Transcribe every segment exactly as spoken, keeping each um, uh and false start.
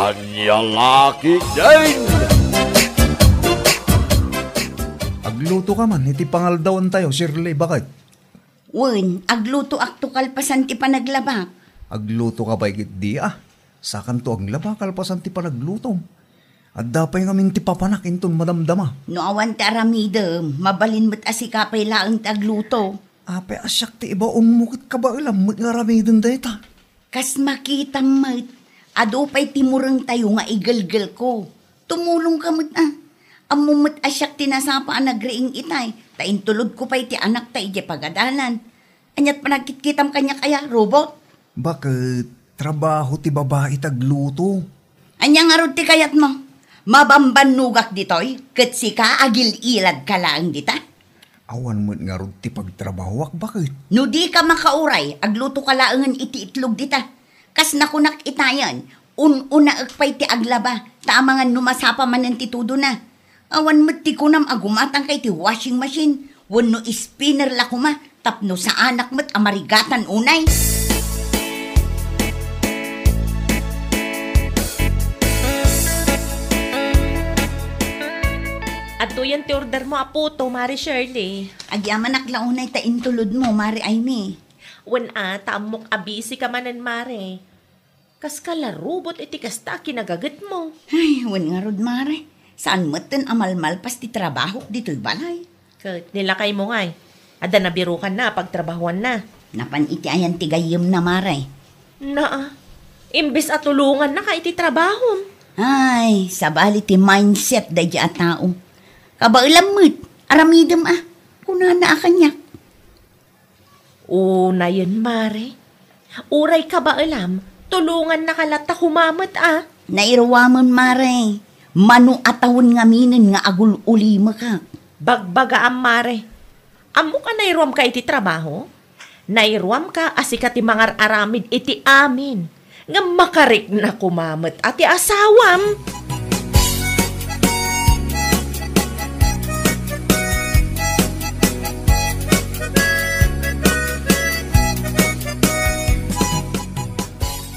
Ania la ketdin? Agluto ka man iti pangaldawantayo, Shirley, baket? Wen, aglutoakto kalpasan ti panaglabak. Agluto ka pay ketdi, a? Sakanto aglaba kalpasan ti panaglutom. Adda pay ngamin ti papanak inton madamdama. No awan ti aramidem, mabalin met a sika pay laeng ti agluto. Apay a siak ti ibaonmo ket kabaelam met nga aramiden dayta? Kas makitam met, adu pay ti murengtayo nga igelgelko. Tumulongka met, a. Ammom met a siak ti nasapa a nagriing itay, ta intulodko pay ti anakta idiay pagadalan. Ania't panagkitkitam kaniak aya, robot? Baket, trabaho ti babai ti agluto. Ania ngarud ti kayatmo? Mabambannogak ditoy, ket sika agil-iladka laeng dita? Awan met ngarud ti pagtrabahoak, baket. No dika makauray, aglutoka laengen iti itlog dita. Kas nakunak itayen, un-unaek pay ti aglaba, ta amangan no masapa manen ti tudona. Awan met ti kunam a gumatangka iti washing machine wenno spinner la koma tapno saanak met a marigatan unay. Adtoyen ti ordermo a puto, Mare Shirley. Agyamanak la unay ta intulodmo, Mare Aimee. Wen a, ta ammok a busy ka manen, Mare. Kaska la robot iti kasta a kinagagetmo. Ay, wen ngarud, Mare. Saan metten a malmalpas ti trabahok ditoy balay. Ket ni lakaymo ngay, adda nabirukanna a pagtrabahuanna. Napan iti ayan ti gayyemna, Mare. Naa, imbes a tulongannaka iti trabahom. Ay, sabali ti mindset daydi a tao. Kabaelam met, aramidem a, kunana a kaniak. Unayen, Mare. Uray kabaelam, tulongannaka latta koma met a. Nairuamem, Mare. Mano a tawen ngaminen nga agul-ulimekak. Bagbagaam, Mare. Ammok a nairuamka iti trabaho? Nairuamka a sika ti mangar-aramid iti amin. Ngem makarikna koma met a ti asawam.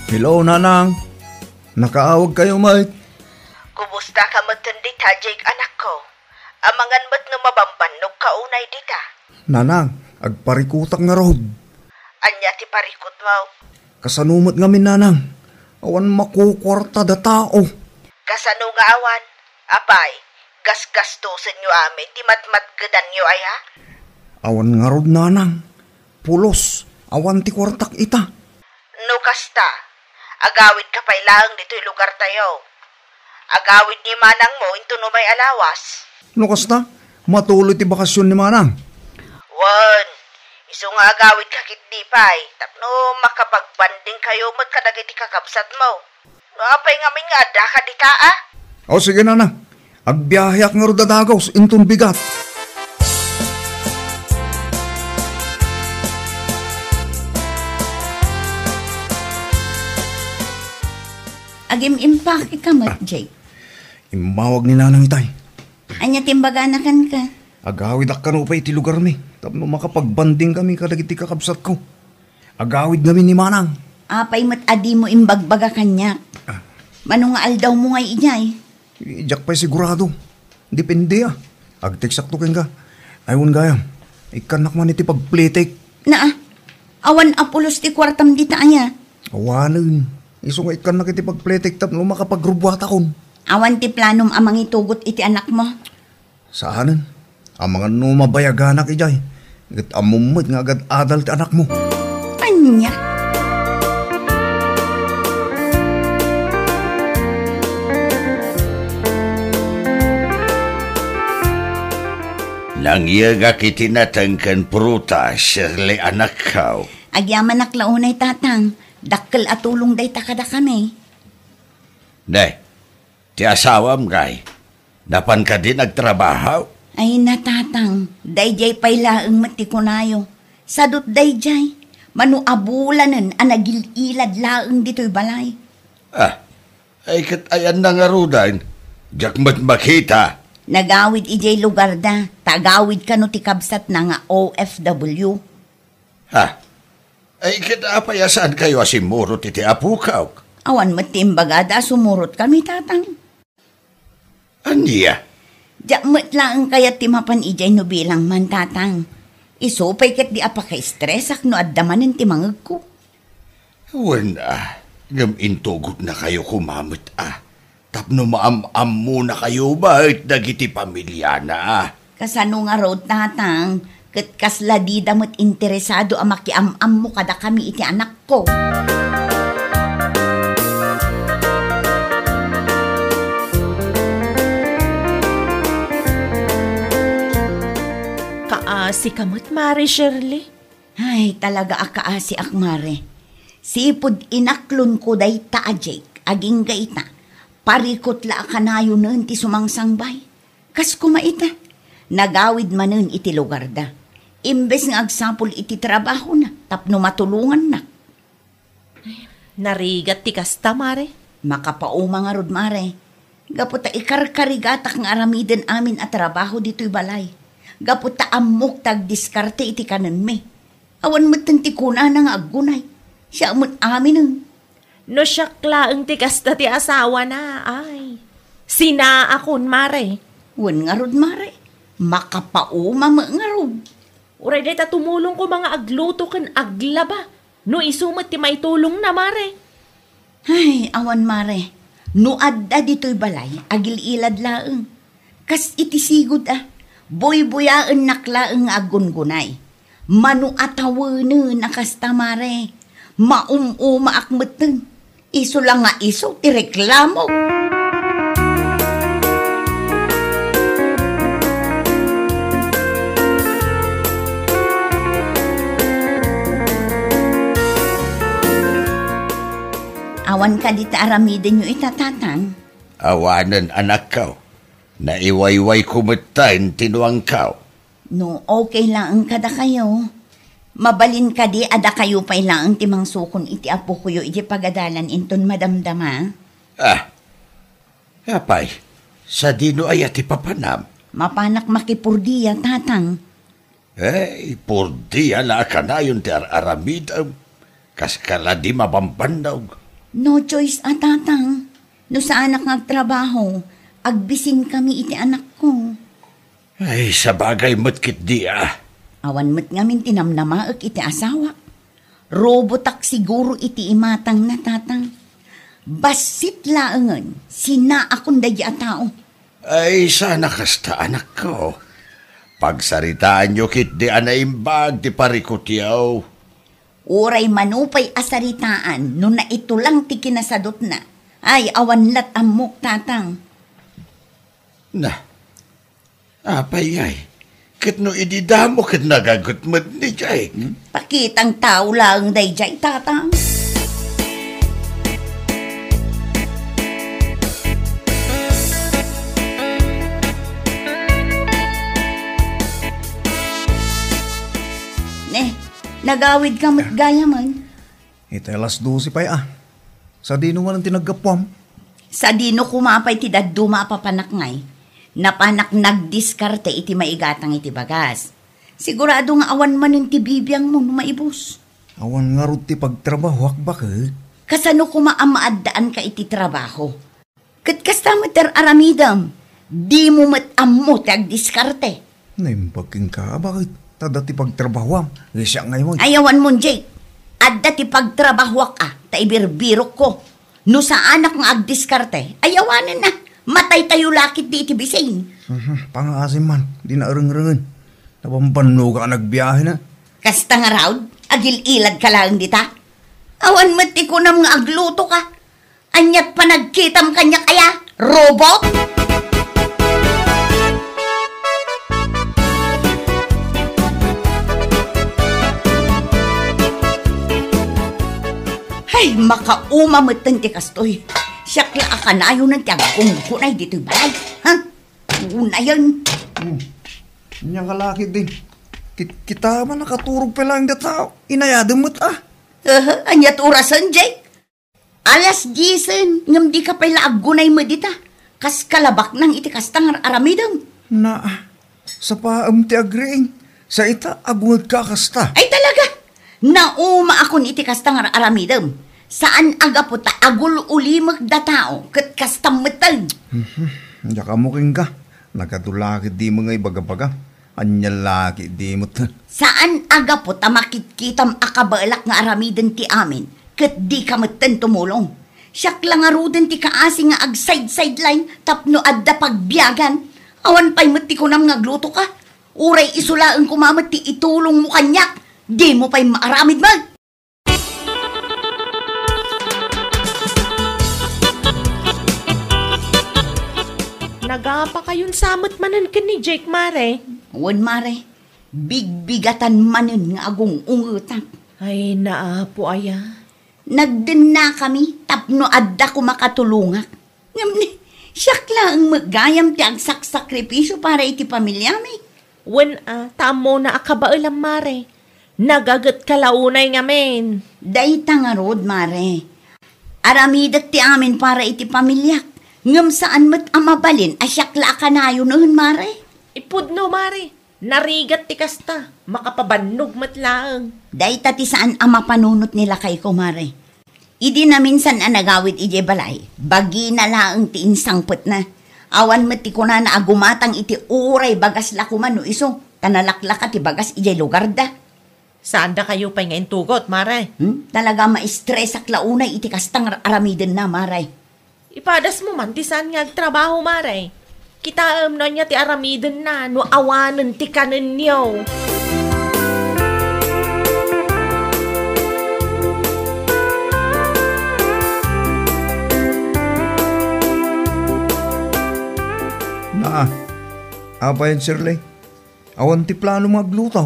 Hello, Nanang. Nakaawagkayo met. Kumusta ka met ken dita, Jake, anakko? Amangan met no mabambannogka unay dita. Nanang, agparikutak ngarud. Ania ti parikutmo? Kasano met ngamin, Nanang? Awan makukuarta da tao. Kasano nga awan? Apay, gasgastosenyo amin ti matmatgedanyo aya? Awan ngarud, Nanang. Pulos, awan ti kuartak ita. No kasta, agawidka pay laeng ditoy lugartayo. Agawid ni manangmo inton umay a lawas. No kasta, matuloy ti bakasion ni manang. Wen, isu nga agawidka ketdi pay, tapno makapagbandingkayo met kadagiti kakabsatmo. No apay ngamin nga addaka dita, a? O, sige, Nanang. Agbiaheak ngarud a dagus inton bigat. Agim-impake ka met, Jake. Immawag ni Nanang itay. Ania ti imbagana kenka? Agawidak kano pay iti lugarmi tapno makapagbandingkami kadagiti kakabsatko. Agawid ngamin ni Manang. Apay met a dimo imbagbaga kaniak? Ah. Mano nga aldawmo ngay idiay? Diak pay sigurado. Depende, a. Agteksakto kenka. Ay, wen gayam, ikkannak man iti pagpletek. Naa, awan a pulos ti kuartam dita aya? Awanen. Isu nga ikkannak iti pagpletek tapno makapagrubbuatakon. Awan ti planom a mangitugot iti anakmo? Saanen. Amangan no mabayaganak idiay, ket ammom met nga agad-adal ti anakmo. Ania? Nangyegak iti nateng ken prutas, Shirley, anakko. Agyamanak la unay, Tatang. Dakkel a tulong dayta kadakami. Ne, ti asawam ngay, napan kadin agtrabaho? Ay, natatang, daydiay pay laeng met ti kunayo. Sadut daydiay, mano a bulanen a nagil-ilad laeng ditoy balay. Ah, ay ket ayanna ngaruden, diak met makita. Nagawid idiay lugarda, ta agawid kano ti kabsatna nga O F W. Ha? Ay, ket apay a saankayo a simmurot iti apok? Awan met ti imbagada a sumurotkami, Tatang. Ania? Diak met laeng kayat ti mapan idiay no bilang man, Tatang. Isu pay ket di a pakaestresak no adda manen ti mangegko. Wen a, ngem intugotnakayo koma met a, tapno maam-ammonakayo met dagiti pamiliana. Kasano ngarud, Tatang? Ket kasla dida met interesado a makiam-ammo kadakami iti anakko. Kaasika met, Mare Shirley. Ay, talaga a kaasiak, Mare. Sipud inaklonko dayta a Jake, agingga ita, parikut la a kanayonen ti sumangsangbay. Kas koma ita, nagawid manen iti lugarda. Imbes nga agsapul iti trabahona tapno matulongannak. Narigat ti kasta, Mare. Makapauma ngarud, Mare. Gapu ta ikarkarigatak nga aramiden amin a trabaho ditoy balay. Gapu ta ammok ta agdiskarte iti kanenmi. Awan metten ti kunana nga aggunay. Siak met aminen. No siak laeng ti kasta ti asawana, ay, sinaakon, Mare. Wen ngarud, Mare. Makapauma met ngarud. Uray dayta tumulong koma nga agluto ken aglaba. No isu met ti maitulongna, Mare. Ay, awan, Mare. No adda ditoy balay, agil-ilad laeng. Kas iti sigud a, buybuyaennak laeng nga aggungunay. Mano a tawenen a kasta, Mare. Maum-umaak metten. Isu la nga isu ti reklamo. Awan kadi ti aramidenyo ita, Tatang? Awanen, anakko. Naiwaywayko metten ti nuangko. No okay laeng kadakayo, mabalin kadi a dakayo pay laeng ti mangsukon iti apokoyo iti pagadalan inton madamdama? Ah, apay, sadino aya ti papanam? Mapanak makipurdia, Tatang. Eh, purdia la a kanayon ti ar-aramidem. Kaskala di mabambannog. No choice a, Tatang. No saanak nga agtrabaho, agbisinkami iti anakko. Ay, sabagay met ketdi a. Awan met ngamin ti namnamaek iti asawak. Robotak siguro iti imatangna, Tatang. Bassit laengen, sinaakon daydi a tao. Ay, saan a kasta, anakko. Pagsaritaanyo ketdi a naimbag ti parikutyo. Uray mano pay a saritaan no naitulang ti kinasadutna. Ay, awan lat' ammok, Tatang. Na, apay ngay? Ket no idi damo ket nagaget met ni Jake. Pakitang tao laeng daydiay, Tatang. Ne, nagawid ka met gayamen. Iti alas dose pay a. Sadino manen ti naggapuam? Sadino koma pay ti dadduma a papanak ngay? Napanak nagdiskarte iti maigatang iti bagas. Sigurado nga awan manen ti bibiangmo no maibus. Awan ngarud ti pagtrabahoak, baket. Kasano koma a maaddaanka iti trabaho? Ket kasta met ti ar-aramidem, dimo met ammo ti agdiskarte. Naimbag kenka, a baket? Ta adda ti pagtrabahoam, siak ngay met. Ay, awan mon, Jake. Adda ti pagtrabahoak a, ta ibirbirokko. No saanak nga agdiskarte, ay awanen na. Mataytayo la ketdi iti bising. Mhm, pangaasim man, di naarengrengen. Nabambannoga a nagbiahena. Kasta ngarud, agil-iladka laeng dita. Awan met ti kunam nga aglutoka. Aniat panagkitam kaniak aya? Robot? Hay, makauma metten ti kastoy. Siak la a kanayonen ti aggunggunay ditoy balay. Ha? Unayen. Hmm. Ania ka la ketdi? Kit-, kita man, nakaturog pay laeng dita. Inayadem met a. Aha, aniat orasen, Jake? Alas diesen, ngem dika pay la aggunay met dita. Kas kalabaknang iti kasta nga aramidem. Naa, sapaem ti agriing. Sa ita, agungedka a kasta. Ay talaga! Naumaakon iti kasta nga aramidem. Saan a gapu ta agul-ulimek datao ket kastam metten. Mhm. Diak ammo kenka. Nagadu la ketdimo nga ibaga-baga. Ania la ketdimo ta. Saan a gapu ta makitkitam a kabaelak nga aramiden ti amin, ket dika metten tumulong. Siak la ngaruden ti kaasi nga ag-side-sideline tapno adda pagbiagan. Awan pay met ti kunam nga aglutoka. Uray isu laeng koma met ti itulongmo kaniak. Dimo pay maaramid met. Nagapakayon sa met manen ken ni Jake, mare. Wen, mare. Bigbigatan manen nga agung-ungetak. Ay, naapo aya. Nagdennakami tapno adda koma katulongak. Ngem ni, siak laeng met gayam ti agsaksakripisio para iti pamiliami. Wen a, ta ammona a kabaelam, mare. Nagagetka la unay ngamin. Dayta ngarud, mare. Aramidek ti amin para iti pamiliak. Ngem saan met a mabalin a siak la a kanayonen, mare. Ipudno, mare. Narigat ti kasta. Makapabannog met laeng. Dayta ti saan a mapanunot ni lakayko, mare. Idi naminsan a nagawid idiay balay, bagina laeng ti insangpetna. Awan met ti kunana a gumatang iti uray bagas la koma no isu, ta nalaklaka ti bagas idiay lugarda. Saandakayo pay nga intugot, mare? Hmm? Talaga maistresak la unay iti kasta nga ar-, aramidenna, mare. Ipadasmo man ti saan nga agtrabaho, mare. Kitaem no ania ti aramidenna no awanen ti kanenyo. Naa, apay, Shirley? Awan ti plano nga agluto.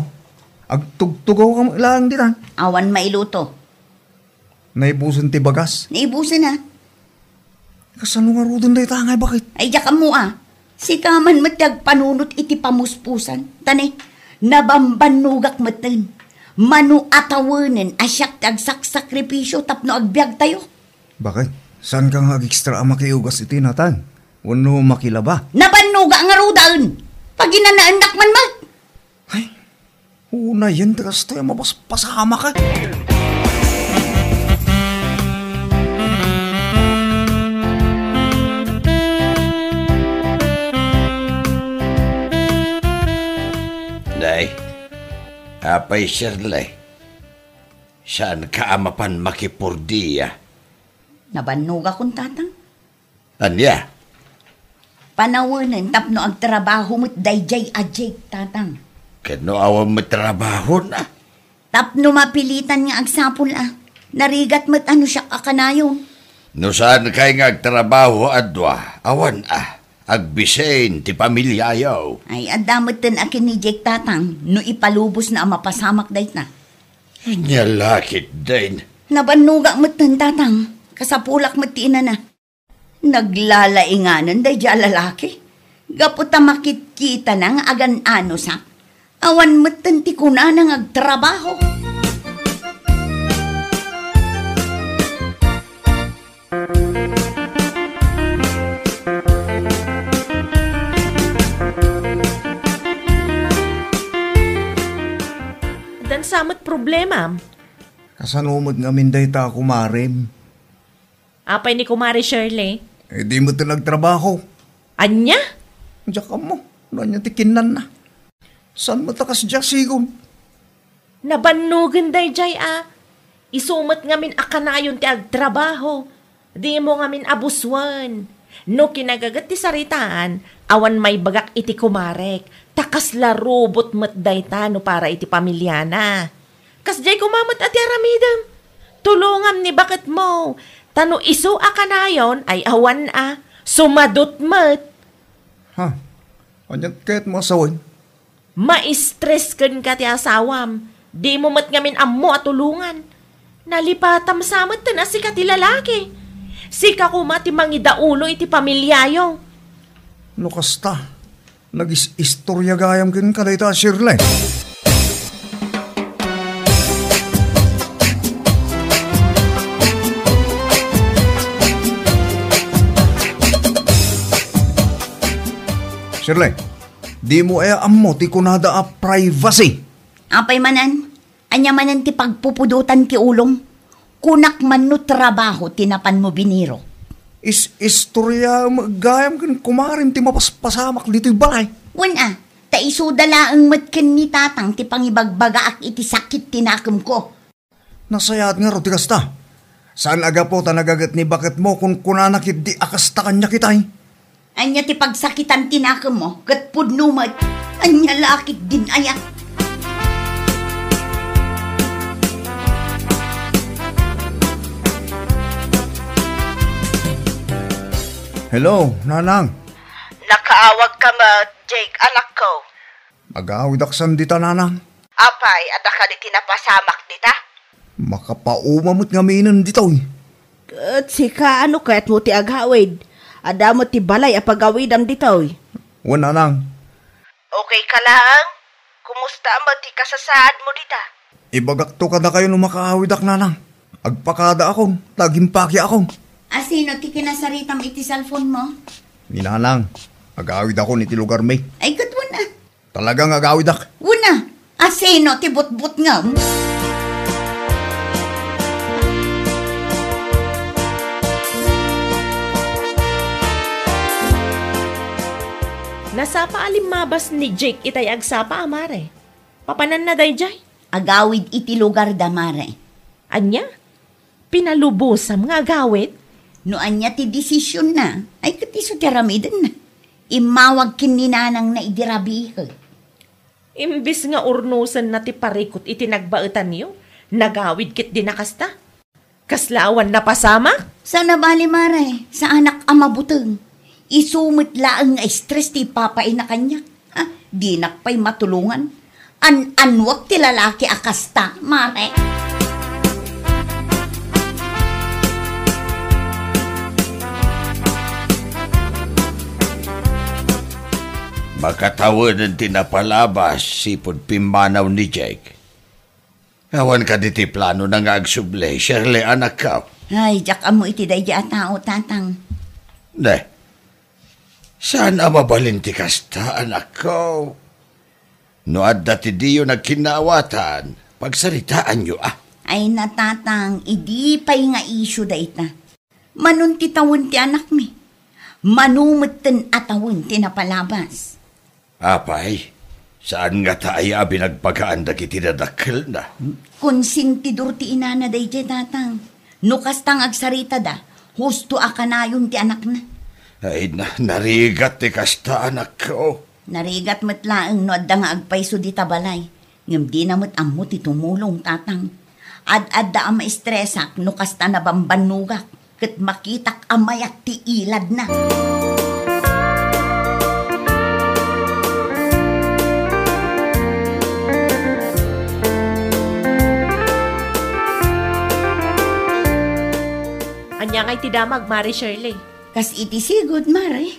Agtugtugawka met laeng ditan. Awan mailuto. Naibusen ti bagas? Naibusen a. Kasano ngaruden dayta nga ibakit? Ay, diak ammo a. Sika man met ti agpanunot iti pamuspusan. Ta ne, nabambannogak metten. Mano a tawenen a siak ti agsaksakripisio tapno agbiagtayo. Bakit? Saanka nga agekstra a makiugas iti natang? Wenno makilaba? Nabannoga ngaruden! Paginanaennak man met! Ay, unayen ti kastoy a mapaspasamak, eh. Nay, apay, Shirley, saanka a mapan makipurdia? Nabannogakon, Tatang. Ania? Panawenen tapno agtrabaho met daydiay a Jake, Tatang. Ket no awan met trabahona? Tapno mapilitan nga agsapul a. Narigat met a no siak a kanayon. No saankay nga agtrabaho a dua, awan a. Agbisin ti pamiliayo. Ay, adda metten a ken ni Jake, Tatang, no ipalubosna a mapasamak dayta. Ania la ketdin? Nabannogak metten, Tatang. Kasapulak met ti inana. Naglalainganen daydiay a lalaki. Gapu ta makitkitana nga agan-anosak, awan metten ti kunana nga agtrabaho. Addan sa met problemam? Kasano met ngamin dayta, kumarem? Apay ni Kumare Shirley? Eh, di met nagtrabaho. Ania? Diak ammo no ania ti kinnanna. Saan met a kasdiay sigon? Nabannogen daydiay a. Isu met ngamin a kanayon ti agtrabaho. Dimo ngamin a busuen. No kinagaget ti saritaan, awan maibagak iti kumarek. Ta kasla rubot met dayta no para iti pamiliana. Kasdiay koma met a ti aramidem. Tulongam ni baketmo. Ta no isu a kanayon ay awan a, sumadot met. Ha? Aniat kayatmo a sawen? Maistres kenka ti asawam. Dimo met ngamin ammo a tulongan. Nalipatam sa metten a sika ti lalaki. Sika koma ti mangidaulo iti pamiliayo. No kasta, nagis-istorya gayam kenka dayta a Shirley. Shirley, dimo aya ammo ti kunada a privacy? Apay manen? Ania manen ti pagpupudotan ti ulom? Kunak man no trabaho ti napanmo binirok. Is-istoriaem gayam ken kumarem ti mapaspasamak ditoy balay. Wen a, ta isuda laeng met ken ni Tatang ti pangibagbagaak iti sakit ti nakemko. Nasayaat ngarud ti kasta. Saan a gapu ta nagaget ni baketmo kunkunana ketdi a kasta kaniak itay. Ania ti pagsakitan ti nakemmo ket pudno met? Ania la ketdin aya? Hello, Nanang. Nakaawagka met, Jake, anakko. Agawidak san dita, Nanang. Apay, adda kadi ti napasamak dita? Makapauma met ngaminen ditoy. Ket sika, ano kayatmo ti agawid? Adda met ti balay a pagawidam ditoy. Wen, Nanang. Okay ka laeng? Kumusta met ti kasasaadmo dita? Ibagakto kadakayo no makaawidak, Nanang. Agpakadaakon, ta agimpakiakon. A, sino ti kinasaritam iti cellphone mo? Ni Nanang, agawidakon iti lugarmi. Ay, ket wen a. Talaga nga agawidak. Wen a, asino ti butbutngem? Nasapa a limmabas ni Jake itay agsapa a mare. Papananna daydiay? Agawid iti lugarda, mare. Ania? Pinalubosam nga agawid? No ania ti desisionna, ay ket isu ti aramidenna. Immawag ken ni nanangna idi rabii. Imbes nga urnosenna ti parikut iti nagbaetanyo, nagawid ketdin a kasta. Kasla awan napasamak? Saan a bali, mare, saanak a mabuteng. Isu met laeng nga stress ti ipapaina kaniak. Ha, dinak pay matulongan. An-anuak ti lalaki a kasta, mare. Makatawenen ti napalabas sipud pimmanaw ni Jake. Awan kadi ti planona nga agsubli, Shirley, anakko? Ay, diak ammo iti daydi a tao, Tatang. Ne, saan a mabalin ti kasta, anakko? No adda ti diyo nagkinnaawatan, pagsaritaanyo a. Ay, na, Tatang, idi pay nga isyu dayta. Manon ti tawen ti anakmi? Mano metten a tawen ti napalabas? Apay, saan ngata aya a binagbagaan dagiti dadakkelna? Konsentidor ti inana daydiay, Tatang. No kasta nga agsaritada, husto a kanayon ti anakna. Ay, na-, narigat ti kasta, anakko. Narigat met laeng no adda nga agpayso dita balay. Ngem dina met ammo ti tumulong, Tatang. Ad-adda a maestresak no kasta nabambannogak ket makitak a mayat ti iladna. Ania ngay ti damag, Mare Shirley? Kas iti sigud, Mare.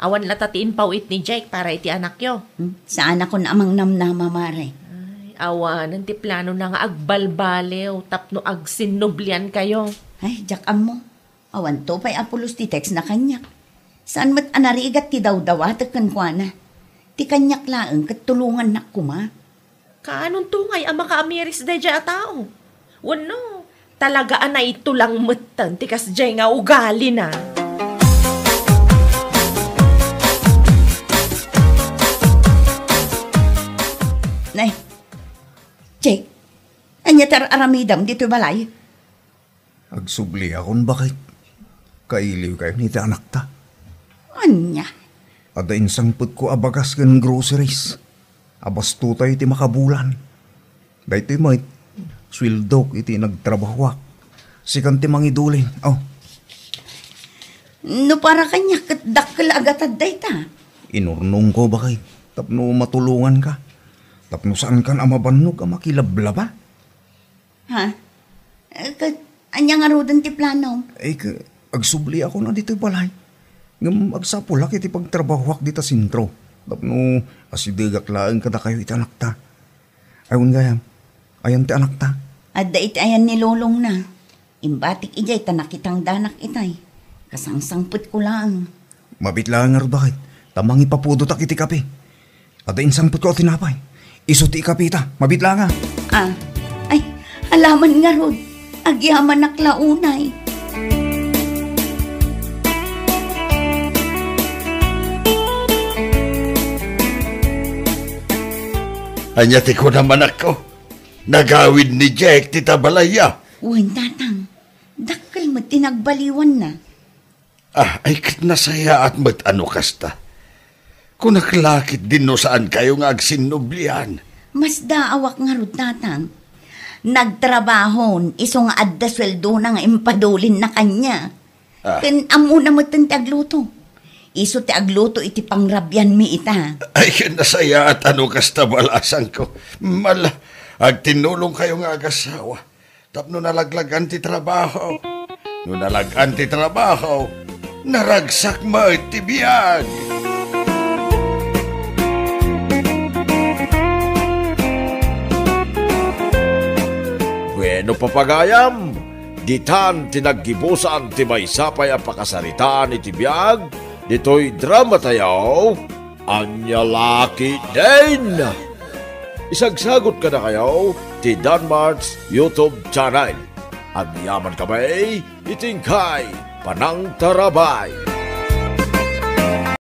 Awan latta ti impaw-it ni Jake para iti anakyo? Hmm, saanakon a mangnamnama, Mare. Ay, awanen ti planona nga agbalbaliw tapno agsinnubliankayo. Ay, diak ammo. Awanto pay a pulos ti textna kaniak. Saan met a narigat ti dawdawatek kenkuana. Ti kaniak laeng ket tulongannak koma. Kaanonto ngay a makaamiris daydiay a tao? Wenno, talaga a naitulang metten ti kasdiay nga ugalina? Nay, Jake, ania ti ar-aramidem ditoy balay? Agsubliakon, baket. Kailiwkayon iti anakta. Ania? Adda insangpetko a bagas ken groceries. Abastotayo iti makabulan. Daytoy met, sueldok iti nagtrabahoak. Sikan ti mangidulin. Oh. No para kaniak ket dakkel a gatad dayta. Inurnongko, baket, tapno matulonganka. Tapno saankan a mabannog a makilablaba. Ha? Eh, ket ania ngaruden ti planom? Eh, ke-, agsubliakon a ditoy balay. Ngem agsapulak iti pagtrabahoak dita sentro. Tapno asidegak laeng kadakayo iti anakta. Ay, wen gayam, ayan ti anakta? Adda iti ayan ni lolongna. Imbatik idiay ta nakitangdanak itay. Kasangsangpetko laeng. Mabiit laeng ngarud, baket, ta mangipapudotak iti kape. Adda insangpetko a tinapay. Isu ti ikapita. Mabiit laeng a. Ah. Ay, alaman ngarud. Agyamanak la unay. Ania ti kunam, anakko? Nagawid ni Jake ti tabalayya. Wen, tatang. Dakkel met ti nagbaliwanna. Ah, ay ket nasayaat met a no kasta. Kunak la ketdin no saankayo nga agsinnublian. Masdaawak ngarud, tatang. Nagtrabahon, isu nga adda sueldona nga impadulinna kaniak. Ah. Ken ammona metten ti agluto. Isu ti agluto iti pangrabianmi ita. Ay, ken nasayaat a no kasta, balasangko. Mala, agtinnulongkayo nga agasawa. Tapno nalaglagan ti trabaho. No nalag-an ti trabaho, naragsak met ti biag. Bueno, papagayam, ditan ti naggibusan ti maysa pay a pakasaritaan iti biag ditoy drama tayo. Ania la ketdin? Isagsagot kadakayo ti Danmart's YouTube channel. Agyaman kami iti inkay panangtarabay.